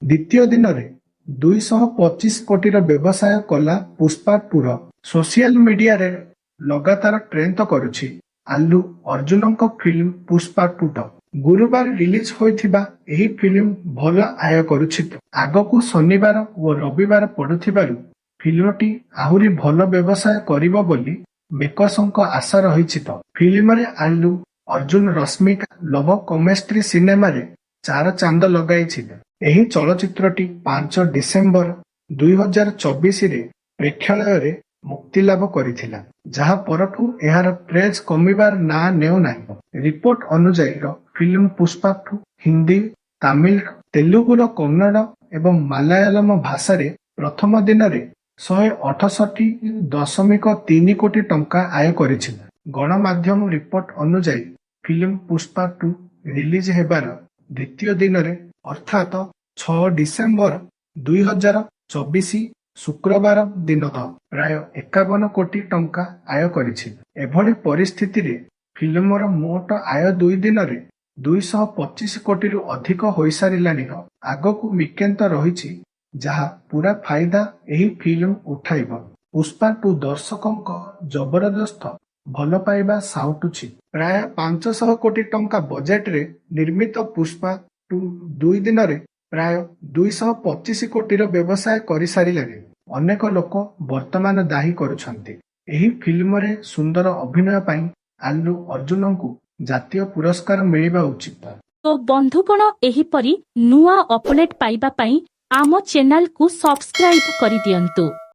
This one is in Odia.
ଦ୍ୱିତୀୟ ଦିନରେ 225 କୋଟିର ବ୍ୟବସାୟ କଲା ପୁଷ୍ପା ଟୁର। ସୋସିଆଲ ମିଡିଆରେ ଲଗାତାର ଟ୍ରେଣ୍ଡ କରୁଛି ଆଲ୍ଲୁ ଅର୍ଜୁନଙ୍କ ଫିଲ୍ମ ପୁଷ୍ପା ଟୁ। ଗୁରୁବାର ରିଲିଜ ହୋଇଥିବା ଏହି ଫିଲ୍ମ ଭଲ ଆୟ କରୁଛି। ଆଗକୁ ଶନିବାର ଓ ରବିବାର ପଡୁଥିବାରୁ ଫିଲ୍ମଟି ଆହୁରି ଭଲ ବ୍ୟବସାୟ କରିବ ବୋଲି ମେକର୍ସଙ୍କ ଆଶା ରହିଛି। ତ ଫିଲ୍ମରେ ଆଲ୍ଲୁ ଅର୍ଜୁନ, ରଶ୍ମିକା ଲଭ କେମିଷ୍ଟ୍ରି ସିନେମାରେ ଚାର ଚାନ୍ଦ ଲଗାଇଛି। ଏହି ଚଳଚ୍ଚିତ୍ରଟି 5 ଡିସେମ୍ବର 2024ରେ ପ୍ରେକ୍ଷାଳୟରେ ମୁକ୍ତିଲାଭ କରିଥିଲା, ଯାହା ପରଠୁ ଏହାର କ୍ରେଜ୍ କମିବାର ନାଁ ନେଉନାହିଁ। ରିପୋର୍ଟ ଅନୁଯାୟୀ, ଫିଲ୍ମ ପୁଷ୍ପା ଟୁ ହିନ୍ଦୀ, ତାମିଲ, ତେଲୁଗୁ, କନ୍ନଡ ଏବଂ ମାଲାୟାଲମ ଭାଷାରେ ପ୍ରଥମ ଦିନରେ 168.3 କୋଟି ଟଙ୍କା ଆୟ କରିଛି। ଗଣମାଧ୍ୟମ ରିପୋର୍ଟ ଅନୁଯାୟୀ, ଫିଲ୍ମ ପୁଷ୍ପା ଟୁ ରିଲିଜ ହେବାର ଦ୍ୱିତୀୟ ଦିନରେ, ଅର୍ଥାତ 6 ଡିସେମ୍ବର 2024 ଶୁକ୍ରବାର ଦିନ ପ୍ରାୟ 51 କୋଟି ଟଙ୍କା ଆୟ କରିଛି। ଏଭଳି ପରିସ୍ଥିତିରେ ଫିଲ୍ମର ମୋଟ ଆୟ ଦୁଇ ଦିନରେ 225 କୋଟିରୁ ଅଧିକ ହୋଇସାରିଲାଣି। ଆଗକୁ ୱିକେଣ୍ଡ ରହିଛି, ଯାହା ପୂରା ଫାଇଦା ଏହି ଫିଲ୍ମ ଉଠାଇବ। ପୁଷ୍ପା ଟୁ ଦର୍ଶକଙ୍କ ଜବରଦସ୍ତ ଭଲ ପାଇବା ସାଉଁଟୁଛି। ପ୍ରାୟ 500 କୋଟି ଟଙ୍କା ବଜେଟରେ ନିର୍ମିତ ପୁଷ୍ପା ଟୁ ଦୁଇ ଦିନରେ ପ୍ରାୟ 225 କୋଟିର ବ୍ୟବସାୟ କରିସାରିଲାଣି। ଅନେକ ଲୋକ ବର୍ତ୍ତମାନ ଦାବି କରୁଛନ୍ତି, ଏହି ଫିଲ୍ମରେ ସୁନ୍ଦର ଅଭିନୟ ପାଇଁ ଆଲ୍ଲୁ ଅର୍ଜୁନଙ୍କୁ ଜାତୀୟ ପୁରସ୍କାର ମିଳିବା ଉଚିତ। ତ ବନ୍ଧୁଗଣ, ଏହିପରି ନୂଆ ଅପଡେଟ୍ ପାଇବା ପାଇଁ ଆମ ଚ୍ୟାନେଲକୁ ସବସ୍କ୍ରାଇବ କରିଦିଅନ୍ତୁ।